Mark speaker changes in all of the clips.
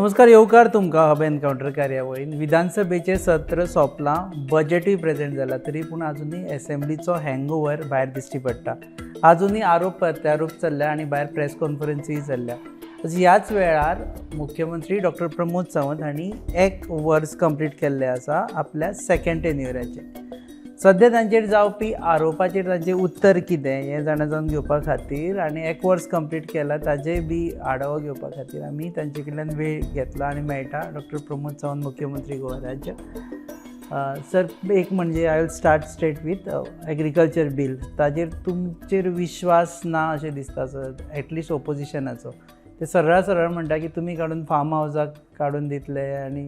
Speaker 1: नमस्कार, येवकार तुमकां हब एनकावंटर कार्यावळीन. विधानसभेचें सत्र सोंपलां, बजेटूय प्रेजेंट जाला, तरी पूण आजुनूय एसेंब्लीचो हँगओवर भायर दिश्टी पडटा. आजुनूय आरोप प्रत्यारोप चल्ल्या आनी भायर प्रेस कॉन्फरन्सूय चल्ल्या. ह्याच वेळार मुख्यमंत्री डॉक्टर प्रमोद सावंत हांणी एक वर्स कंप्लीट केल्लें आसा आपल्या सेकंड टेन्युअराचें. सद्या तांचेर जावपी आरोपाचेर तांचें उत्तर कितें हें जाणा जावन घेवपा खातीर आनी एक वर्स कंप्लीट केलां ताजेय बी आढावो घेवपा खातीर आमी तांचे कडल्यान वेळ घेतला आनी मेळटा डॉक्टर प्रमोद सावंत, मुख्यमंत्री, गोवा राज्य. सर, एक म्हणजे I will start straight with agriculture bill. ताजेर तुमचेर विश्वास ना अशें दिसता सर, एटलिस्ट ओपोजिशनाचो. ते सरळ सरळ म्हणटा की तुमी काडून फार्म हावजाक काडून दितले आनी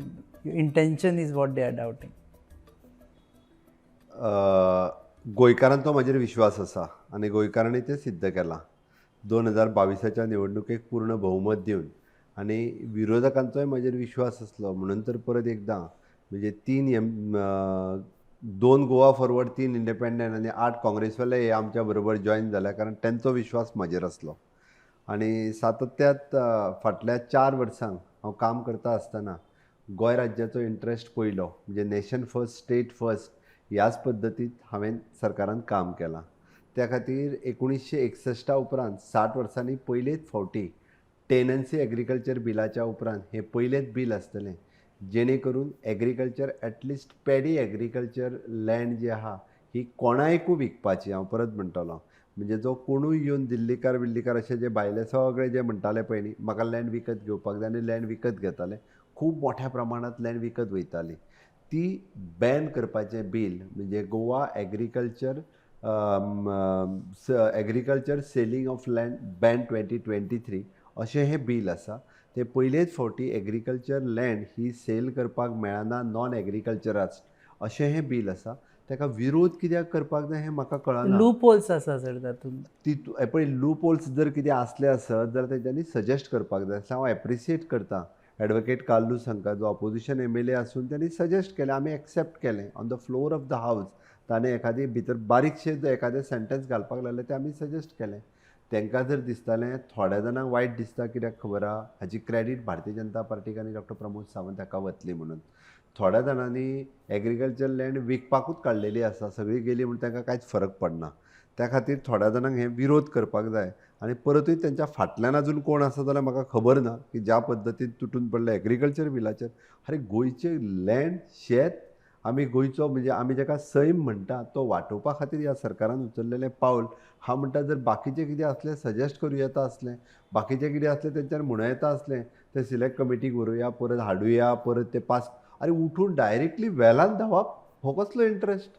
Speaker 1: intention is what they are doubting.
Speaker 2: गोंयकारांचो म्हाजेर विश्वास आसा आनी गोंयकारांनी तें सिद्ध केलां 2022च्या निवडणुकेक पूर्ण भोवमत दिवन. आनी विरोधकांचोय म्हाजेर विश्वास आसलो म्हणून तर परत एकदां म्हणजे तीन एम दोन गोवा फॉरवर्ड, तीन इंडिपेंडंट आनी आठ काँग्रेसवाले हे आमच्या बरोबर जॉयन जाले, कारण तेंचो विश्वास म्हाजेर आसलो. आनी सातत्यात फाटल्या 4 वर्सांक हांव काम करता आसतना गोंय राज्याचो इंट्रस्ट पयलो, म्हणजे नेशन फर्स्ट, स्टेट फर्स्ट ह्याच पद्दतीत हांवें सरकारान काम केलां. त्या खातीर 1961 उपरांत 60 वर्सांनी पयलेच फावटी टेनन्सी एग्रीकल्चर बिलाच्या उपरांत हें पयलेंच बील आसतलें जेणे करून agriculture, at least paddy agriculture land जी आहा ही कोणायकूय विकपाची. हांव परत म्हणटलो, म्हणजे जो कोणूय येवन दिल्लीकार बिल्लीकार अशे जे भायले सगळे जे म्हणटाले पयलीं, म्हाका लँड विकत घेवपाक जाय, आनी लँड विकत घेताले, खूब मोठ्या प्रमाणांत लँड विकत वयताली, ती बॅन करपाचें बील, म्हणजे Goa Agriculture Selling of Land Ban 2023 अशें हें बील आसा. ते पयलेच फावटी एग्रीकल्चर लँड ही सेल करपाक मेळना नॉन एग्रीकल्चराक अशें हें बील आसा. ताका विरोध कित्याक करपाक जाय हें म्हाका कळना.
Speaker 1: लूप होल्स आसा सर तातूंत.
Speaker 2: ती पळय, लूप होल्स जर कितें आसले आसत जाल्यार तेंच्यांनी सजेस्ट करपाक जाय. हांव एप्रिशिएट करता एडवोकेट कार्लूस हांकां, जो ऑपोजिशन एमएलए आसून त्यांनी सजेस्ट केलें, आमी एक्सेप्ट केलें on the floor of the house. ताणें एखादी भितर बारीकशें जर एखादें सेंटेन्स घालपाक लागलें, तें आमी सजेस्ट केलें. तांकां जर दिसतालें, थोड्या जाणांक वायट दिसता, कित्याक खबर आहा, हाजी क्रेडीट भारतीय जनता पार्टीक आनी डॉक्टर प्रमोद सावंत हाका वतली म्हणून. थोड्या जाणांनी एग्रीकल्चर लँड विकपाकूच काडलेली आसा, सगळी गेली म्हूण तांकां कांयच फरक पडना. त्या खातीर थोड्या जाणांक हें विरोध करपाक जाय. आनी परतूय तेंच्या फाटल्यान अजून कोण आसा जाल्यार म्हाका खबर ना की ज्या पद्दतीन तुटून पडले एग्रीकल्चर बिलाचेर. आरे, गोंयचें लँड, शेत, आमी गोंयचो, म्हणजे आमी जाका सैम म्हणटा तो वाटोवपा खातीर ह्या सरकारान उचललेलें पावल. हांव म्हणटा, जर बाकीचें कितें आसलें सजेस्ट करूं येता आसलें, बाकीचें कितें आसलें तेंच्यान म्हणूं येता आसलें, तें सिलेक्ट कमिटीक व्हरूया, परत हाडुया, परत ते पास. आरे, उठून डायरेक्टली वेलान धांवप हो कसलो इंट्रस्ट?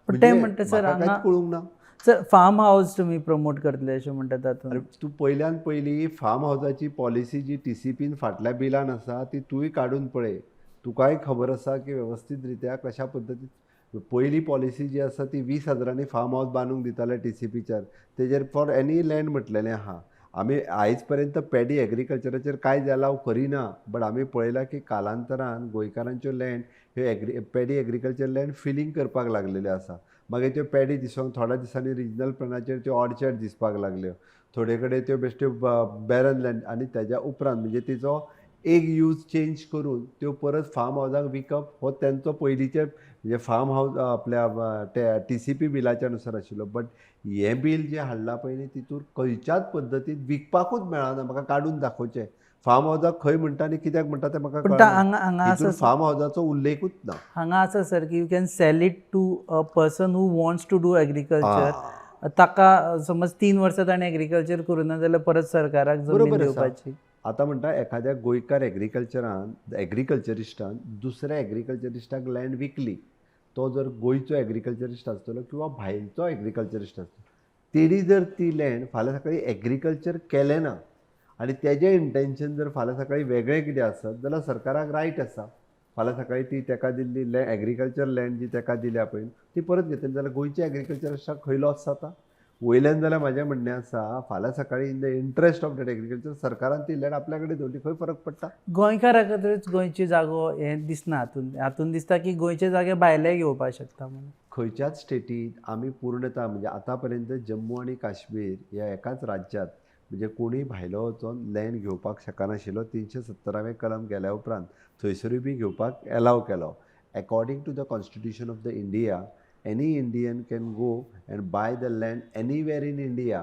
Speaker 1: पण ते म्हणटा सर,
Speaker 2: कांयच कळूंक ना.
Speaker 1: सर, फार्म हाऊस तुमी प्रमोट करतले अशें म्हणटा तातूंत.
Speaker 2: अरे, तूं पयल्यान पयली फार्म हावजाची पॉलिसी जी टीसीपीन फाटल्या बिलान आसा ती तूंय काडून पळय. तुकाय खबर आसा की वेवस्थीत रित्या कशा पद्दतीन पयली पॉलिसी जी आसा ती 20 हजारांनी फार्म हावज बांदूंक दिताले टीसीपीचेर. तेजेर फॉर एनी लँड म्हटलेलें आहा. आमी आयज पर्यंत पेडी एग्रीकल्चराचेर कांय अलाव करिना, बट आमी पळयलां की कालांतरान गोंयकारांच्यो लँड ह्यो paddy agriculture land filling करपाक लागलेल्यो आसा. मागीर त्यो पेडी दिसोंक थोड्या दिसांनी रिजनल प्लॅनाचेर त्यो ऑर्चर्ड दिसपाक लागल्यो, थोडे कडेन त्यो बेश्ट्यो बॅरन लँड. आनी तेज्या उपरांत म्हणजे तिचो एक यूज चेंज करून त्यो परत फार्म हावजाक विकप हो तेंचो पयलींचे म्हणजे फार्म हावज आपल्या टीसीपी बिलाच्या नुसार आशिल्लो. बट हें बील जें हाडलां पळय न्ही, तितूर खंयच्याच पद्दतीन विकपाकूच मेळना. म्हाका काडून दाखोवचें फार्म हावजाक खंय म्हणटा आनी कित्याक म्हणटा तें म्हाका
Speaker 1: पण
Speaker 2: कळना.
Speaker 1: हांगा हांगा
Speaker 2: हितून
Speaker 1: आसा
Speaker 2: फार्म हावजाचो उल्लेखूच ना.
Speaker 1: हांगा आसा सर की you can sell it to a person who wants to do agriculture. ताका समज 3 वर्सां ताणें एग्रीकल्चर करूं ना जाल्यार परत सरकाराक जमीन
Speaker 2: बरोबर आसा.
Speaker 1: दिवपाची.
Speaker 2: आतां म्हणटा, एखाद्या गोंयकार एग्रीकल्चरान एग्रीकल्चरिस्टान दुसऱ्या एग्रीकल्चरिस्टाक लँड विकली, तो जर गोंयचो एग्रीकल्चरिस्ट आसतलो किंवा भायलचो एग्रीकल्चरिस्ट आसतलो, तेणी जर ती लँड फाल्यां सकाळीं एग्रीकल्चर केलें ना आनी तेजें इंटेन्शन जर फाल्यां सकाळीं वेगळें कितें आसत जाल्यार सरकाराक रायट आसा फाल्यां सकाळीं ती तेका दिल्ली लँड, एग्रीकल्चर लँड जी तेका दिल्या पळय, ती परत घेतली जाल्यार गोंयच्या एग्रीकल्चरिस्टाक खंय लॉस जाता वयल्यान? जाल्यार म्हाजें म्हणणें आसा, फाल्यां सकाळीं in the interest of that agriculture सरकारान ती लँड आपल्या कडेन दवरली, खंय फरक पडटा?
Speaker 1: गोंयकाराकच गोंयची जागो हें दिसना हातून. हातून दिसता की गोंयचे जागे भायले घेवपाक शकता म्हणून.
Speaker 2: खंयच्याच स्टेटीत आमी पूर्णता, म्हणजे आतां पर्यंत जम्मू आनी काश्मीर ह्या एकाच राज्यांत म्हणजे कोणूय भायलो वचोन लँड घेवपाक शकनाशिल्लो. 370वें कलम गेल्या उपरांत थंयसरूय बी घेवपाक एलाव केलो. According to the constitution of the India, any Indian can go and buy the land anywhere in India.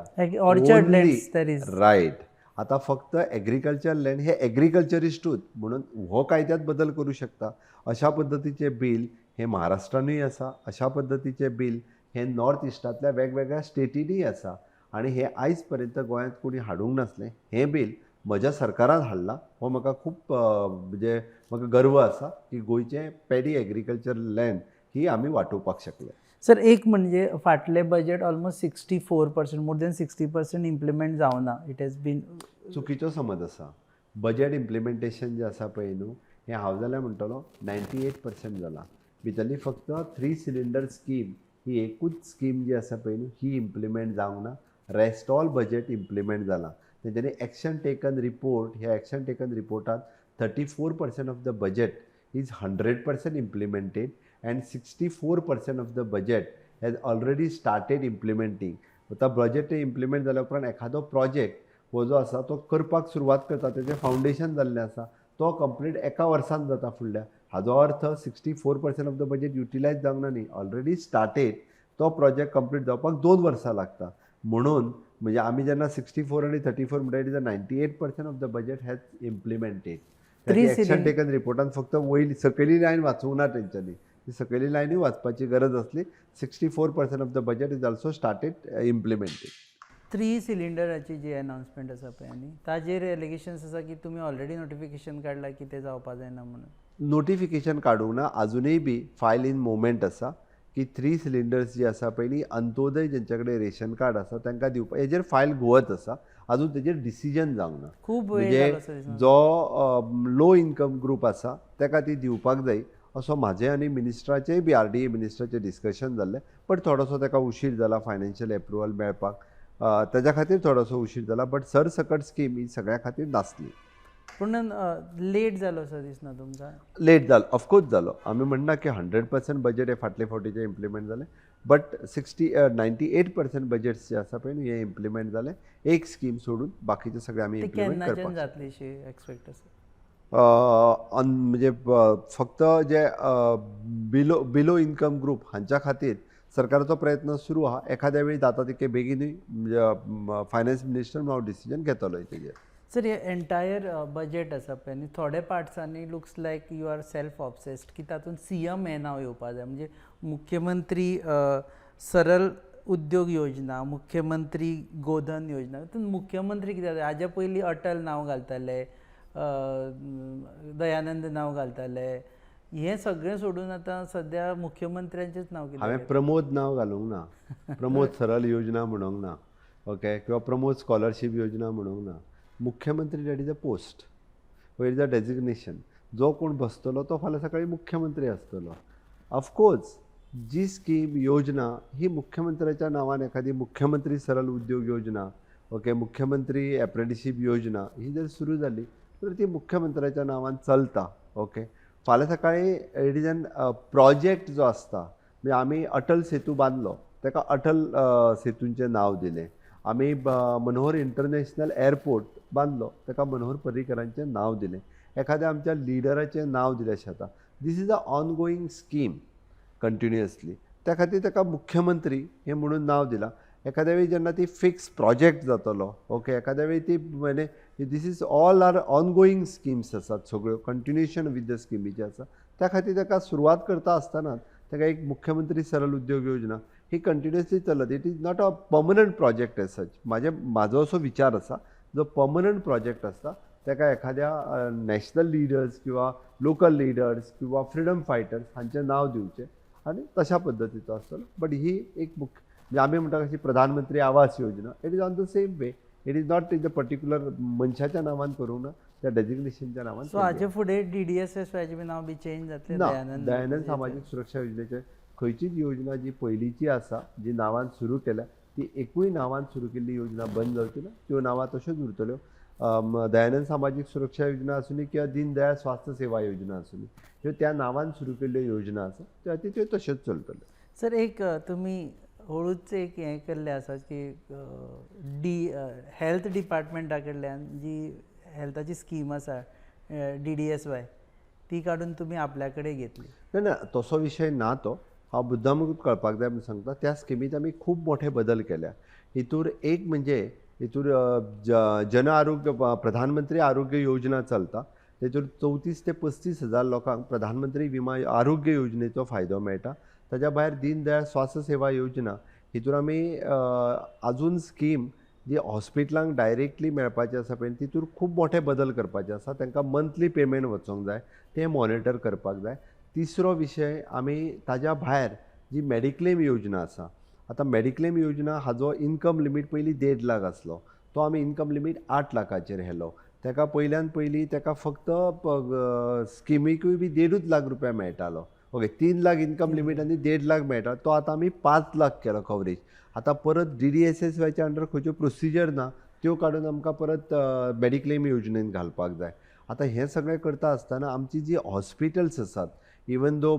Speaker 1: Orchard lands there is.
Speaker 2: Right. आतां फक्त एग्रीकल्चर लँड हे एग्रीकल्चरिस्टूच म्हणून हो कायद्यात बदल करूं शकता. अशा पद्दतीचें बील हें महाराष्ट्रानूय आसा, अशा पद्दतीचें बील हें नॉर्थ इस्टांतल्या वेगवेगळ्या स्टेटींनीय आसा आनी हें आयज पर्यंत गोंयांत कोणी हाडूंक नासलें. हें बील म्हज्या सरकारान हाडलां. हो म्हाका खूब म्हणजे म्हाका गर्व आसा की गोंयचें पेडी एग्रीकल्चर लँड ही आमी वाटोवपाक शकले.
Speaker 1: सर, एक म्हणजे फाटलें budget almost 64%, more than 60% implement जावना. It has been
Speaker 2: चुकीचो समज आसा. बजेट इम्प्लिमेंटेशन जें आसा पळय न्हू, हें हांव जाल्यार म्हणटलो 98% जालां. भितरली फक्त थ्री सिलिंडर स्कीम ही एकूच स्कीम जी आसा पळय न्हू, ही इम्प्लिमेंट जावंक ना. रेस्ट ऑल बजेट इम्प्लिमेंट जालां. तेंच्यांनी एक्शन टेकन रिपोर्ट, ह्या action taken रिपोर्टात 34% of the budget is 100% implemented and 64% of the budget has already started implementing. आतां बजेट इम्प्लिमेंट जाल्या उपरांत एखादो प्रोजेक्ट हो जो आसा तो करपाक सुरवात करता, तेजें फावंडेशन जाल्लें आसा, तो कंप्लीट एका वर्सान जाता फुडल्या. हाजो अर्थ 64% of the budget utilize जावंक ना न्ही, ऑलरेडी स्टार्टेड तो प्रोजेक्ट कंप्लीट जावपाक 2 वर्सां लागता. म्हणून म्हणजे आमी जेन्ना 64 आनी 34 म्हणटा, it is a 98% of the budget has implemented.
Speaker 1: Three
Speaker 2: action
Speaker 1: cylinder
Speaker 2: taken रिपोर्टान फक्त वयली सकयली लायन वाचूंक ना तेंच्यांनी. ती सकयली लायनूय वाचपाची गरज आसली. 64% of the budget is also started implemented.
Speaker 1: Three सिलिंडराची ji announcement आसा पळय आनी ताजेर एलिगेशन्स आसा की तुमी ऑलरेडी नोटिफिकेशन काडला की ते जावपा जायना म्हणून.
Speaker 2: नोटिफिकेशन काडूंक ना आजुनूय बी. फायल इन मुवमेंट आसा की थ्री सिलिंडर्स जी आसा पयलीं अंत्योदय जेंच्या कडेन रेशन कार्ड आसा तांकां दिवपा, हेजेर फायल घुंवत आसा. अजून तेजेर डिसिजन जावंक ना.
Speaker 1: खूब वेळ
Speaker 2: म्हणजे
Speaker 1: जालो असो दिसना.
Speaker 2: जो लो इन्कम ग्रूप आसा ताका ती दिवपाक जाय असो म्हाजें आनी मिनिस्टराचेय बी आर डी ए मिनिस्टराचें डिस्कशन जाल्लें. बट थोडोसो ताका उशीर जाला फायनान्शियल एप्रुवल मेळपाक, ताज्या खातीर थोडोसो उशीर जाला. बट सरसकट स्कीम ही सगळ्या खातीर नासली.
Speaker 1: पूण लेट जालो असो दिसना तुमकां?
Speaker 2: लेट जालो, ऑफकोर्स जालो. आमी म्हणना की 100% बजेट हे फाटले फावटीचे इम्प्लिमेंट जालें, but 60 98% budgets जे आसा पळय न्हू, हे इम्प्लिमेंट जाले. एक स्कीम सोडून बाकीचे सगळे आमी
Speaker 1: ते
Speaker 2: इम्प्लिमेंट
Speaker 1: केन्नाच्यान
Speaker 2: करपाक
Speaker 1: जातली अशी एक्सपेक्ट आसा?
Speaker 2: म्हणजे फक्त जे बिलो बिलो इन्कम ग्रूप हांच्या खातीर सरकाराचो प्रयत्न सुरू आहा. एखाद्या वेळी जाता तितके बेगीनूय, म्हणजे फायनान्स मिनिस्टर हांव डिसिजन घेतलो तेजेर.
Speaker 1: सर, हे एंटायर बजेट आसा पळय आनी थोडे पार्ट्सांनी looks like you are self obsessed की तातूंत सीएम हें नांव येवपा जाय. म्हणजे मुख्यमंत्री सरल उद्योग योजना, मुख्यमंत्री गोधन योजना, तातूंत मुख्यमंत्री कित्याक जाय? हाज्या पयलीं अटल नांव घालताले, दयानंद नांव घालताले. हें सगळें सोडून आतां सद्या मुख्यमंत्र्यांचेच नांव
Speaker 2: हांवें
Speaker 1: कित्याक?
Speaker 2: प्रमोद नांव घालूंक ना, प्रमोद सरल योजना म्हणूंक ना, ओके, किंवा प्रमोद स्कॉलरशीप योजना म्हणूंक ना. मुख्यमंत्री, that is a post, is a designation. जो कोण बसतलो तो फाल्यां सकाळी मुख्यमंत्री आसतलो. ऑफकोर्स जी स्कीम योजना ही मुख्यमंत्र्याच्या नांवान, एखादी मुख्यमंत्री सरल उद्योग योजना, ओके, मुख्यमंत्री एप्रेंटिशीप योजना ही जर सुरू जाली तर ती मुख्यमंत्र्याच्या नांवान चलता. ओके, फाल्यां सकाळी it is an project जो आसता. म्हणजे आमी अटल सेतू बांदलो, ताका अटल सेतूंचें नांव दिलें. आमी मनोहर इंटरनॅशनल एअरपोर्ट बांदलो, ताका मनोहर पर्रीकरांचें नांव दिलें. एखाद्या आमच्या लिडराचें नांव दिलें अशें जाता. This is a ongoing scheme continuously. त्या खातीर ताका मुख्यमंत्री हें म्हणून नांव दिलां. एखाद्या वेळी जेन्ना ती फिक्स प्रोजेक्ट जातलो, ओके, एखाद्या वेळी ती म्हणजे this is all are ongoing schemes आसात सगळ्यो, कंटिन्युएशन विथ the स्किमीचे आसा. त्या खातीर ताका सुरवात करता आसतना ताका एक मुख्यमंत्री सरल उद्योग योजना ही कंटिन्युअसली चलत. It is not a permanent project as such. म्हाजो असो विचार आसा, जो पर्मनंट प्रोजेक्ट आसता ताका एखाद्या नॅशनल लिडर्स किंवा लोकल लिडर्स किंवा फ्रिडम फायटर्स हांचें नांव दिवचें आनी तशा पद्दतीचो आसतलो. बट ही एक मुख्य म्हणजे आमी म्हणटा कशी प्रधानमंत्री Awas Yojana, it is on the same way. It is not in the particular मनशाच्या नांवान करूंक ना, त्या डेजिग्नेशनच्या नांवान
Speaker 1: सो
Speaker 2: केल्ली.
Speaker 1: हाजे फुडें डीडीएसएसवायचें बी नांव बी चेंज जातलें?
Speaker 2: ना.
Speaker 1: दयानंद
Speaker 2: दयानंद सामाजीक सुरक्षा योजनेचे खंयचीच योजना जी पयलींची आसा, जी नांवान सुरू केल्या, ती एकूय नांवान सुरू केल्ली योजना बंद जावची ना. त्यो नांवां तश्योच उरतल्यो. दयानंद सामाजीक सुरक्षा योजना आसूनी किंवा दीनदयाळ स्वास्थ्य सेवा योजना आसूनी, ह्यो त्या नांवान सुरू केल्ल्यो योजना आसा, त्या खातीर त्यो तश्योच चलतल्यो.
Speaker 1: सर, एक तुमी हळूच एक हें केल्लें आसा की डी हेल्थ डिपार्टमेंटा कडल्यान जी हेल्थाची स्कीम आसा, डीडीएसवाय, ती काडून तुमी आपल्या कडेन घेतली.
Speaker 2: ना ना, तसो विशय ना तो. हांव मुद्दामूच कळपाक जाय म्हूण सांगता. त्या स्किमीत आमी खूब मोठे बदल केल्या. हितूर एक म्हणजे हितूर जन आरोग्य, प्रधानमंत्री आरोग्य योजना चलता. तेतूर 34 ते 35 हजार लोकांक प्रधानमंत्री विमा आरोग्य योजनेचो फायदो मेळटा. ताज्या भायर दीन दयाळ स्वास्थ सेवा योजना, हितूर आमी आजून स्कीम जी हॉस्पिटलांक डायरेक्टली मेळपाची आसा पळय, तितूर खूब मोठे बदल करपाचे आसा. तांकां मंथली पेमेंट वचोंक जाय, तें मॉनिटर करपाक जाय. तिसरो विशय, आमी ताज्या भायर जी मॅडिक्लेम योजना आसा, आतां मॅडिक्लेम योजना हाजो इनकम लिमीट पयलीं 1.5 लाख आसलो, तो आमी इनकम लिमीट 8 लाखाचेर व्हेलो. ताका पयल्यान पयलीं ताका फक्त स्किमीकूय बी 1.5च लाख रुपया मेळटालो. ओके, 3 लाख इनकम लिमीट आनी 1.5 लाख मेळटा, तो आतां आमी 5 लाख केलो कवरेज. आतां परत डीडीएसएसवायच्या अंडर खंयच्यो प्रोसिजर ना, त्यो काडून आमकां परत मॅडिक्लेम योजनेन घालपाक जाय. आतां हें सगळें करता आसतना आमची जी हॉस्पिटल्स आसात, इवन दो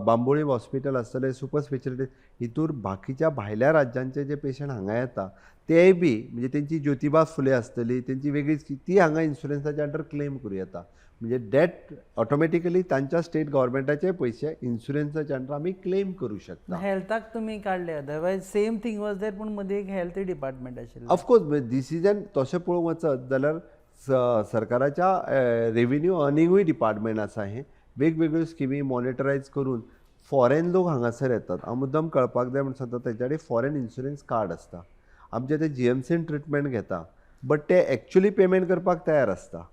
Speaker 2: बांबोळी हॉस्पिटल आसतलें सुपर स्पेशलिटी, हितूर बाकीच्या भायल्या राज्यांचे जे पेशंट हांगा येता तेय बी, म्हणजे तेंची ज्योतिबा फुले आसतली, तेंची वेगळी, ती हांगा इन्शुरन्साच्या अंडर क्लेम करूं येता. म्हणजे that automatically तांच्या स्टेट गव्हर्मेंटाचे पयशे इन्शुरन्साच्या अंडर आमी क्लेम करूं शकता.
Speaker 1: हेल्थाक तुमी काडले, otherwise same thing was there, पूण मदीं एक हेल्थ डिपार्टमेंट आशिल्लें.
Speaker 2: ऑफकोर्स, these is an तशें पळोवंक वचत जाल्यार सरकाराच्या रेविन्यू अर्निंगूय डिपार्टमेंट आसा. हें वेगवेगळ्यो स्किमी मॉनिटरायज करून फॉरेन लोक हांगासर येतात. हांव मुद्दम कळपाक जाय म्हूण सांगता, तेंच्या कडेन फॉरेन इन्शुरन्स कार्ड आसता. आमचे ते जीएमसीन ट्रिटमेंट घेता, बट ते एक्चुली पेमेंट करपाक तयार आसता,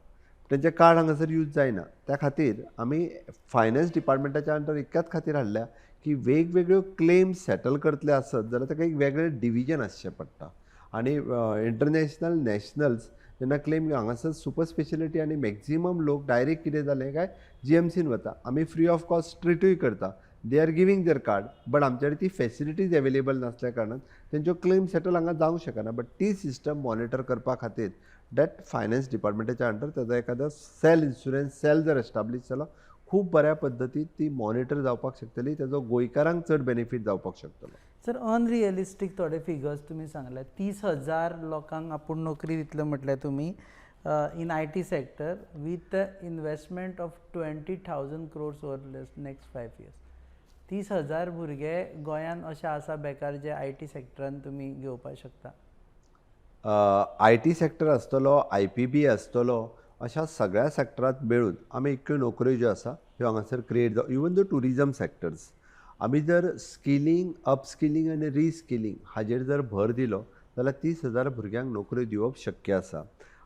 Speaker 2: तेंचें कार्ड हांगासर यूज जायना. त्या खातीर आमी फायनान्स डिपार्टमेंटाच्या अंडर इतक्याच खातीर हाडल्या की वेगवेगळ्यो क्लेम सेटल करतले आसत जाल्यार ताका एक वेगळें डिविजन आसचें पडटा. आनी इंटरनॅशनल, नॅशनल्स जेन्ना क्लेम हांगासर सुपर स्पेशलिटी आनी मॅक्झिमम लोक डायरेक्ट कितें जालें काय जीएमसीन वता. आमी फ्री ऑफ कॉस्ट ट्रिटूय करता, they are giving their card, but आमचे कडेन ती फेसिलिटीज एवेलेबल नासल्या कारणान तेंच्यो क्लेम सेटल हांगा जावंक शकना. बट ती सिस्टम मॉनिटर करपा खातीर that finance डिपार्टमेंटाच्या अंडर ताजो एखादो सेल, इन्शुरन्स सेल जर एस्टाब्लीश जालो, खूब बऱ्या पद्दतीन ती मॉनिटर जावपाक शकतली, तेजो गोंयकारांक चड बेनिफीट जावपाक शकतलो.
Speaker 1: सर, अनरियलिस्टीक थोडे फिगर्स तुमी सांगले. 30,000 लोकांक आपूण नोकरी दितले म्हटल्यार तुमी in IT sector with investment of 20,000 crores over next 5 years. 30,000 भुरगे गोंयान अशे आसा बेकार जे I T सेक्टरान तुमी घेवपाक शकता?
Speaker 2: IT sector आसतलो, आयपीबी आसतलो, अशा सगळ्या सेक्टरांत मेळून आमी इतक्यो नोकऱ्यो ज्यो आसा ह्यो हांगासर क्रिएट जाव. इवन दो ट्युरिजम सेक्टर्स, आमी जर स्किलींग, अपस्किलींग आनी रिस्किलींग हाजेर जर भर दिलो जाल्यार 30,000 भुरग्यांक नोकऱ्यो दिवप शक्य आसा.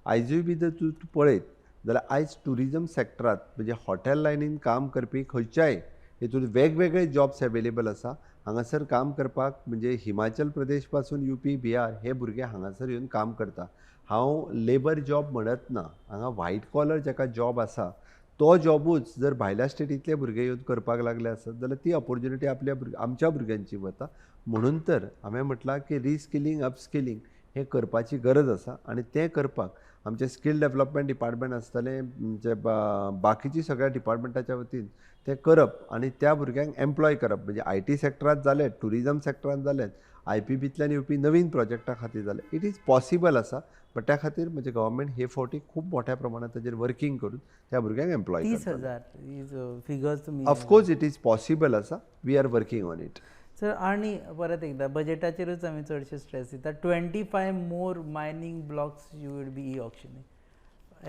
Speaker 2: आयजूय बी जर तूं पळयत जाल्यार आयज ट्युरिजम सेक्टरांत, म्हणजे हॉटेल लायनीन काम करपी खंयच्याय हितून वेगवेगळे जॉब्स एवेलेबल आसा. हांगासर काम करपाक म्हणजे हिमाचल प्रदेश पासून युपी, बिहार हे भुरगे हांगासर येवन काम करता. हांव लेबर जॉब म्हणत ना. हांगा व्हायट कॉलर जाका जॉब आसा तो जॉबूच जर भायल्या स्टेटींतले भुरगे येवन करपाक लागले आसत जाल्यार ती ऑपोर्च्युनिटी आपल्या भुरग्या, आमच्या भुरग्यांची वता. म्हणून तर हांवें म्हटलां की रिस्किलींग, अपस्किलींग हें करपाची गरज आसा आनी तें करपाक आमचें स्कील डेवलपमेंट डिपार्टमेंट आसतलें, म्हणजे बाकीची सगळ्या डिपार्टमेंटाच्या वतीन तें करप आनी त्या भुरग्यांक एम्प्लॉय करप. म्हणजे IT सेक्टरांत जालें, ट्युरिजम सेक्टरांत जालें, आयपीबींतल्यान येवपी नवीन प्रोजेक्टा खातीर जालें, it is possible आसा. बट त्या खातीर म्हणजे गव्हर्मेंट हे फावटी खूब मोठ्या प्रमाणात ताजेर वर्किंग करून त्या भुरग्यांक एम्प्लॉय.
Speaker 1: 30,000 is figures तुमी
Speaker 2: Of course it is possible आसा. We are working on it.
Speaker 1: Sir, आनी परत एकदा बजेटाचेरूच आमी चडशे स्ट्रेस दिता. 25 more mining blocks you will be e-auctioning.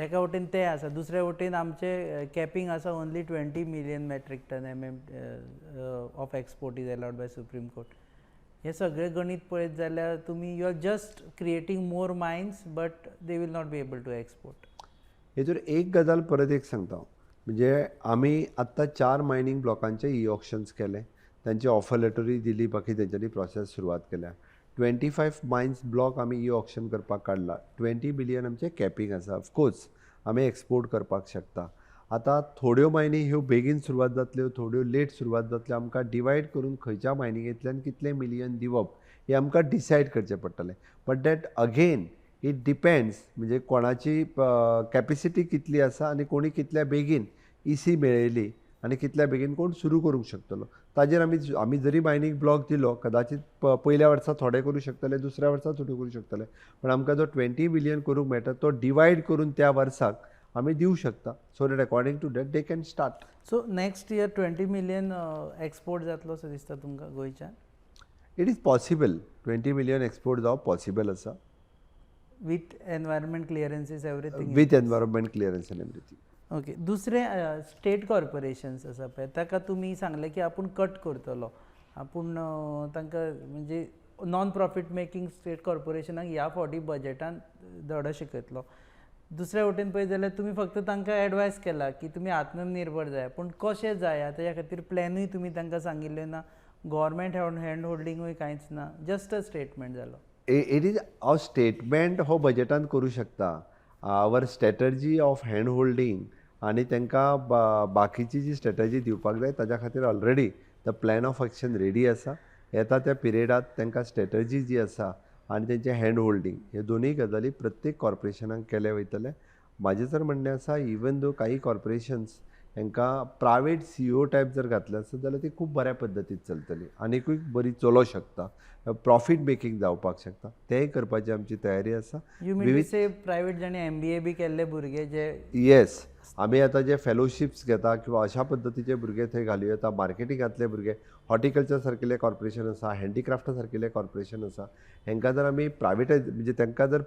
Speaker 1: एका वटेन ते आसा, दुसऱ्या वटेन आमचे कॅपिंग आसा, only 20 million metric ton MM of export is allowed by Supreme Court. हे सगळें गणीत पळयत जाल्यार तुमी you are just creating more mines, but they will not be able to export.
Speaker 2: हेतूर एक गजाल परत एक सांगता हांव, म्हणजे आमी आत्तां चार मायनींग ब्लॉकांचे ई ऑक्शन्स केले, तांची ऑफर लेटरूय दिली, बाकी तेंच्यांनी प्रोसेस सुरवात केल्या. 25 मायन्स ब्लॉक आमी ई ऑक्शन करपाक काडला. 20 बिलियन आमचें कॅपिंग आसा, ऑफकोर्स आमी एक्सपोर्ट करपाक शकता. आतां थोड्यो मायनी ह्यो बेगीन सुरवात जातल्यो, थोड्यो लेट सुरवात जातल्यो. आमकां डिवायड करून खंयच्या मायनिंगेंतल्यान कितले मिलियन दिवप हें आमकां डिसायड करचें पडटलें. But that again it depends, म्हणजे कोणाची कॅपेसिटी कितली आसा आनी कोणी कितल्या बेगीन इसी मेळयली. आनी कितल्या बेगीन कोण सुरू करूंक शकतलो ताजेर आमी जरी मायनींग ब्लॉक दिलो, कदाचित पयल्या वर्सा थोडे करूं शकतले, दुसऱ्या वर्सा थोडे करूं शकतले, पण आमकां जो 20 मिलियन करूंक मेळटा तो डिवायड करून त्या वर्साक आमी दिवं शकता, so that according to that they can start.
Speaker 1: So next year 20 million export जातलो असो दिसता तुमकां गोंयच्यान?
Speaker 2: It is possible, 20 million export जावप पॉसिबल आसा.
Speaker 1: With environment clearances, everything?
Speaker 2: With environment clearance and everything.
Speaker 1: Okay, दुसरें, स्टेट कॉर्पोरेशन्स आसा पळय, ताका तुमी सांगलें की आपूण कट करतलो, आपूण तांकां म्हणजे नॉन प्रॉफीट मेकींग स्टेट कॉर्पोरेशनाक ह्या फावटी बजेटान धडो शिकयतलो. दुसऱ्या वटेन पळयत जाल्यार तुमी फक्त तांकां एडवायस केला की तुमी आत्मनिर्भर जाय, पूण कशें जाय ताच्या खातीर प्लॅनूय तुमी तांकां सांगिल्लें ना, गव्हर्मेंट हँड होल्डिंगूय कांयच ना, जस्ट अ स्टेटमेंट जालो.
Speaker 2: It is, हांव स्टेटमेंट हो बजेटान करूं शकता. Our strategy of hand holding आनी तांकां बाकीची जी स्ट्रेटजी दिवपाक जाय, ताज्या खातीर already the plan of action ready आसा. येता त्या पिरियडात तांकां स्ट्रेटजी जी आसा आनी तेंचें हँड होल्डींग, हे दोनूय गजाली प्रत्येक कॉर्पोरेशनाक केले वयतले. म्हाजें जर म्हणणें आसा, इवन दो काही कॉर्पोरेशन्स हांकां प्रायवेट सीईओ टायप जर घातले आसत जाल्यार ती खूब बऱ्या पद्दतीन चलतली, आनिकूय बरी चलोवंक शकता, प्रॉफीट मेकींग जावपाक शकता. तेंय करपाची आमची तयारी आसा.
Speaker 1: You mean से प्रायवेट, जाणी एमबीए बी केल्ले भुरगे जे?
Speaker 2: येस, आमी आतां जे फेलोशिप्स घेता किंवा अशा पद्दतीचे भुरगे थंय घालूं येता. मार्केटिंगांतले भुरगे, हॉर्टिकल्चर सारकिल्लें कॉर्पोरेशन आसा, हँडीक्राफ्टा सारकिल्लें कॉर्पोरेशन आसा, हांकां जर आमी प्रायवेटायज, म्हणजे तांकां जर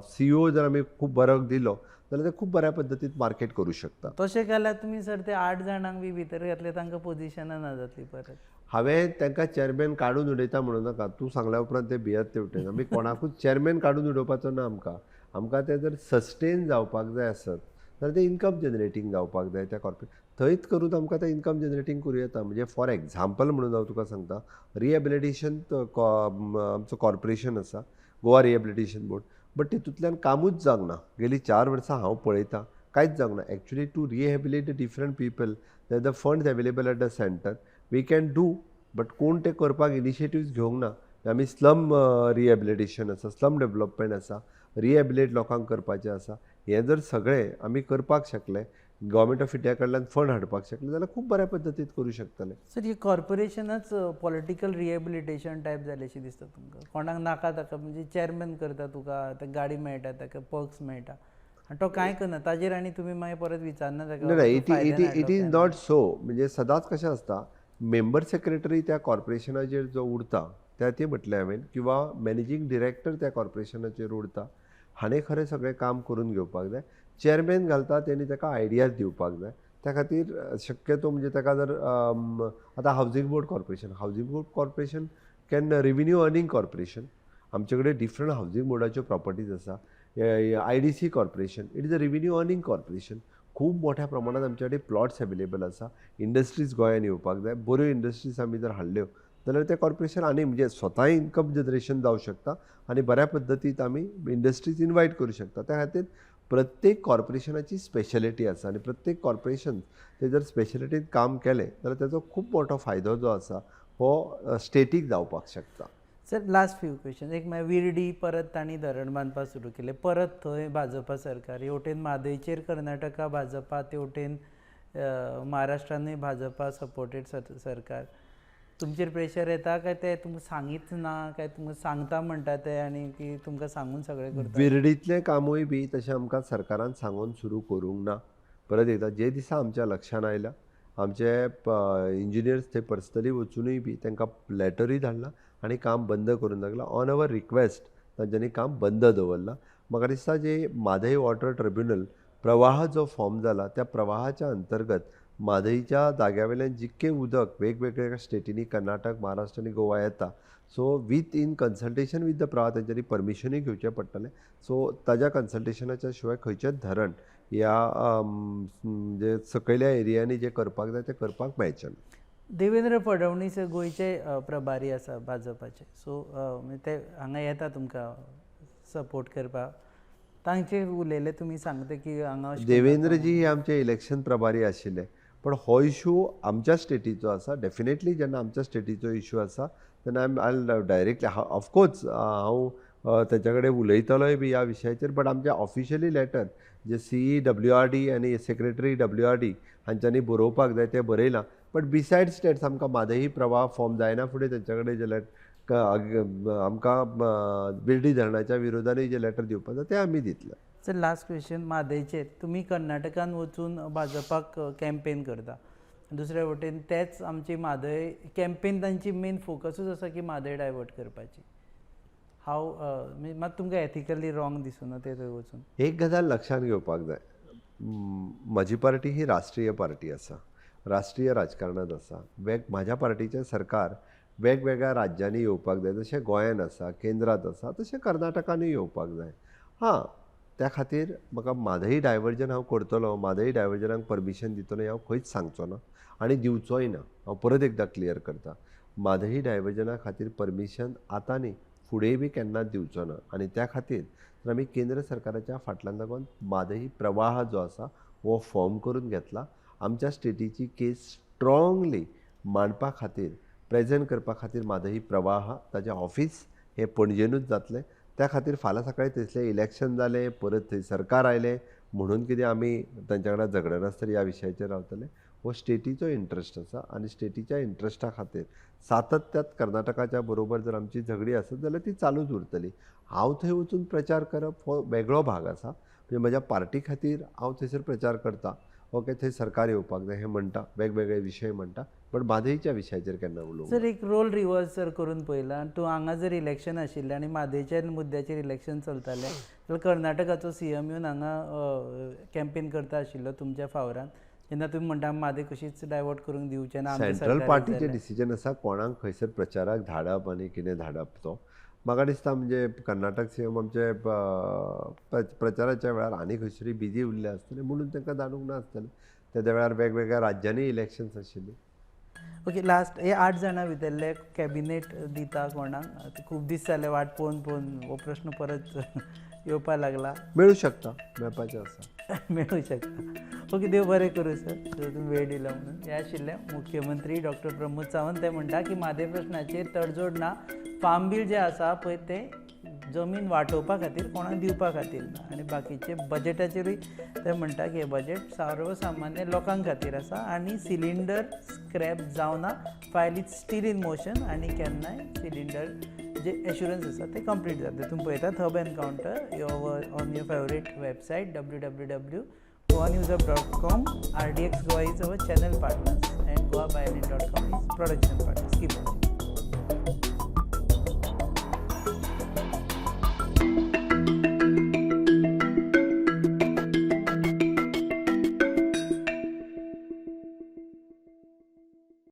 Speaker 2: सीईओ जर आमी खूब बरो दिलो जाल्यार ते खूब बऱ्या पद्दतीन मार्केट करूं शकता.
Speaker 1: तशें केल्यार तुमी सर ते आठ जाणांक बी भितर घातले, तांकां पोझिशनां ना जातली परत.
Speaker 2: हांवें तांकां चॅरमॅन काडून उडयता म्हणूं नाका. तूं सांगल्या उपरांत ते भियेत तेवटेन. आमी कोणाकूच चॅरमॅन काडून उडोवपाचो ना आमकां. आमकां तें जर सस्टेन जावपाक जाय आसत जाल्यार तें इन्कम जनरेटींग जावपाक जाय. त्या कॉर्पोरेट थंयच करून आमकां तें इन्कम जनरेटींग करूं येता. म्हणजे फॉर एग्जाम्पल म्हणून हांव तुका सांगता, रिहेबिलिटेशन आमचो कॉर्पोरेशन आसा, गोवा रिहेबिलिटेशन बोर्ड, बट तितूंतल्यान कामूच जावंक ना. गेलीं 4 वर्सां हांव पळयतां, कांयच जावंक ना. Actually, to rehabilitate different people, the funds available at the center, we can do, but कोण ते करपाक इनिशिएटिव्स घेवंक ना. आमी स्लम रिहेबिलिटेशन आसा, स्लम डेवलपमेंट आसा, रिहेबिलिट लोकांक करपाचें आसा. हें जर सगळें आमी करपाक शकले, गव्हर्मेंट ऑफ इंडिया कडल्यान फंड हाडपाक शकले जाल्यार खूब बऱ्या पद्दतीन करूं शकतले.
Speaker 1: सर, ही कॉर्पोरेशनच पॉलिटिकल रिहेबिलिटेशन टायप जालेशी दिसता तुमकां? कोणाक नाका ताका म्हणजे चॅरमॅन करता तुका, आतां गाडी मेळटा ताका, पर्क्स मेळटा आनी तो कांय करना ताजेर, आनी तुमी मागीर परत विचारना ताका.
Speaker 2: ना, it is not so. म्हणजे सदांच कशें आसता, मेंबर सेक्रेटरी त्या कॉर्पोरेशनाचेर जो उरता, त्या ती म्हटलें हांवें, किंवा मॅनेजींग डिरेक्टर त्या कॉर्पोरेशनाचेर उरता, हाणें खरें सगळें काम करून घेवपाक जाय. चेअरमॅन घालता तेणी ताका आयडियाज दिवपाक जाय. त्या खातीर शक्यतो म्हणजे ताका जर आतां housing board corporation, housing board corporation can revenue earning corporation. आमचे कडेन डिफरंट हावजींग बोर्डाच्यो प्रॉपर्टीज आसा. IDC corporation, it is a revenue earning corporation. खूब मोठ्या प्रमाणात आमचे कडेन प्लॉट्स अवेलेबल आसा. इंडस्ट्रीज गोंयान येवपाक जाय. बऱ्यो इंडस्ट्रीज आमी जर हाडल्यो जाल्यार तें कॉर्पोरेशन आनी म्हणजे स्वता इन्कम जनरेशन जावं शकता आनी बऱ्या पद्दतीन आमी इंडस्ट्रीज इनवायट करूं शकता. त्या खातीर प्रत्येक कॉर्पोरेशनाची स्पेशलिटी आसा आनी प्रत्येक कॉर्पोरेशन ते जर स्पेशलिटीन काम केलें जाल्यार ताचो खूब मोठो फायदो जो आसा हो स्टेटीक जावपाक शकता.
Speaker 1: Sir, last few question. एक म्हळ्यार विर्डी परत तांणी धरण बांदपाक सुरू केलें, परत थंय भाजपा सरकार. हे वटेन म्हादयचेर कर्नाटका भाजपा, ते वटेन महाराष्ट्रानूय भाजपा सपोर्टेड सरकार. तुमचेर प्रेशर येता काय ते तुमकां सांगीच ना, काय तुमकां सांगता म्हणटा ते आनी की तुमकां सांगून सगळें करता?
Speaker 2: विर्डीतलें कामूय बी तशें आमकां सरकारान सांगून सुरू करूंक ना. परत एकदां, जे दिसा आमच्या लक्षान आयलां, आमचे इंजिनियर्स थंय पर्सनली वचुनूय बी तांकां लॅटरूय धाडला आनी काम बंद करूंक लागला. ऑन our request तांच्यांनी काम बंद दवरलां. म्हाका दिसता, जे म्हादय वॉटर ट्रिब्युनल प्रवाह जो फॉर्म जाला, त्या प्रवाहाच्या अंतर्गत म्हादयच्या जाग्या वयल्यान जितकें उदक वेगवेगळ्या स्टेटींनी, कर्नाटक, महाराष्ट्र आनी गोवा येता, so with in consultation with the प्रवाह तेंच्यांनी परमिशनूय घेवचें पडटलें. सो ताज्या कन्सल्टेशनाच्या शिवाय खंयचेंच धरण ह्या म्हणजे सकयल्या एरियांनी जें करपाक जाय तें करपाक मेळचें ना.
Speaker 1: देवेंद्र फडणवीस हे गोंयचे प्रभारी आसा भाजपाचे, सो म्हणजे ते हांगा येता तुमकां सपोर्ट करपाक. तांचे उलयले तुमी सांगता की हांगा अशें?
Speaker 2: देवेंद्रजी हे आमचे इलेक्शन प्रभारी आशिल्ले, पण हो इशू आमच्या स्टेटीचो आसा. डेफिनेटली जेन्ना आमच्या स्टेटीचो इशू आसा तेन्ना I directly, of course हांव तांच्या कडेन उलयतलोय बी ह्या विशयाचेर. बट आमचें ऑफिशियली लेटर जे सीई WRD आनी सेक्रेटरी WRD हांच्यांनी बरोवपाक जाय तें बरयलां. बट बिसायड्स that's आमकां म्हादय प्रवाह फॉर्म जायना फुडें तांच्या कडेन जे आमकां बिर्डी धरणाच्या विरोधानूय जे लेटर दिवपाक जाय तें आमी दितले.
Speaker 1: सर, लास्ट क्वेश्चन म्हादयचेर. तुमी कर्नाटकान वचून भाजपाक कॅम्पेन करता, दुसऱ्या वटेन तेच आमची म्हादय कॅम्पेन, तांची मेन फोकसूच आसा की म्हादय डायवर्ट करपाची. हाव मात तुमकां एथिकली रॉंग दिसुना ते थंय वचून?
Speaker 2: एक गजाल लक्षांत घेवपाक जाय, म्हजी पार्टी ही राष्ट्रीय पार्टी आसा, राष्ट्रीय राजकारणांत आसा. म्हाज्या पार्टीचें सरकार वेगवेगळ्या राज्यांनी येवपाक जाय. जशें गोंयान आसा, केंद्रांत आसा, तशें कर्नाटकानूय येवपाक जाय. हां, त्या खातीर म्हाका म्हादय डायवर्जन हांव करतलो, म्हादय डायवर्जनाक परमिशन दितलो हें हांव खंयच सांगचो ना आनी दिवचोय ना. हांव परत एकदां क्लियर करता, म्हादय डायवर्जना खातीर परमिशन आतां न्ही, फुडेंय बी केन्नाच दिवचो ना. आनी त्या खातीर तर आमी केंद्र सरकाराच्या फाटल्यान लागून म्हादय प्रवाह जो आसा हो फॉर्म करून घेतला. आमच्या स्टेटीची केस स्ट्रॉंगली मांडपा खातीर, प्रेजेंट करपा खातीर म्हादय प्रवाह ताजें ऑफीस हें पणजेनूच जातलें. त्या खातीर फाल्यां सकाळीं थंयसरलें इलेक्शन जालें, परत थंय सरकार आयलें म्हणून कितें आमी तांच्या वांगडा झगडनासतना ह्या विशयाचेर रावतले. हो स्टेटीचो इंट्रस्ट आसा आनी स्टेटीच्या इंट्रस्टा खातीर सातत्यात कर्नाटकाच्या बरोबर जर आमची झगडी आसत जाल्यार ती चालूच उरतली. हांव थंय वचून प्रचार करप हो वेगळो भाग आसा, म्हणजे म्हज्या पार्टी खातीर हांव थंयसर प्रचार करता. ओके, थंय सरकार येवपाक जाय हें म्हणटा, वेगवेगळे विशय म्हणटा, बट म्हादयच्या विशयाचेर केन्ना उलोवंक.
Speaker 1: सर, एक रोल रिवर्स जर करून पळयला, तूं हांगा जर इलेक्शन आशिल्लें आनी म्हादयच्या मुद्द्याचेर इलेक्शन चलतालें जाल्यार कर्नाटकाचो सीएम येवन हांगा कॅम्पेन करता आशिल्लो तुमच्या फावरान, जेन्ना तुमी म्हणटा म्हादय कशीच डायवर्ट करूंक दिवचें ना.
Speaker 2: सेंट्रल पार्टीचें डिसिजन आसा कोणाक खंयसर प्रचाराक धाडप आनी कितें धाडप तो. म्हाका दिसता म्हणजे कर्नाटक सीएम आमचे प्रचाराच्या वेळार आनी खंयसरूय बिजी उरले आसतले म्हणून तांकां धाडूंक नासतलें. तेद्या वेळार वेगवेगळ्या राज्यांनी इलेक्शन्स आशिल्लीं.
Speaker 1: ओके, लास्ट हे 8 जाणां भितरले कॅबिनेट दिता कोणाक? खूब दीस जाले वाट पळोवन पळोवन हो प्रश्न परत येवपाक लागला.
Speaker 2: मेळूं शकता, मेळपाचें आसा,
Speaker 1: मेळूं शकता. ओके, देव बरें करूं सर, तुमी वेळ दिलो म्हणून. हे आशिल्ले मुख्यमंत्री डॉक्टर प्रमोद सावंत. ते म्हणटा की म्हादय प्रश्नाचेर तडजोड ना, फार्म बील जें आसा पळय तें जमीन वांटोवपा खातीर, कोणाक दिवपा खातीर ना. आनी बाकीचे बजेटाचेरूय ते म्हणटा की हें बजेट सर्वसामान्य लोकां खातीर आसा आनी सिलिंडर स्क्रॅप जावना, file is still in motion आनी केन्नाय सिलिंडर जे एश्युरन्स आसा ते कंप्लीट जाता. तुमी पळयतात Hub Encounter your on your favourite website www.goanewshub.com. RDX Goa is our channel partners and goabyline.com is production partners. Keep watching.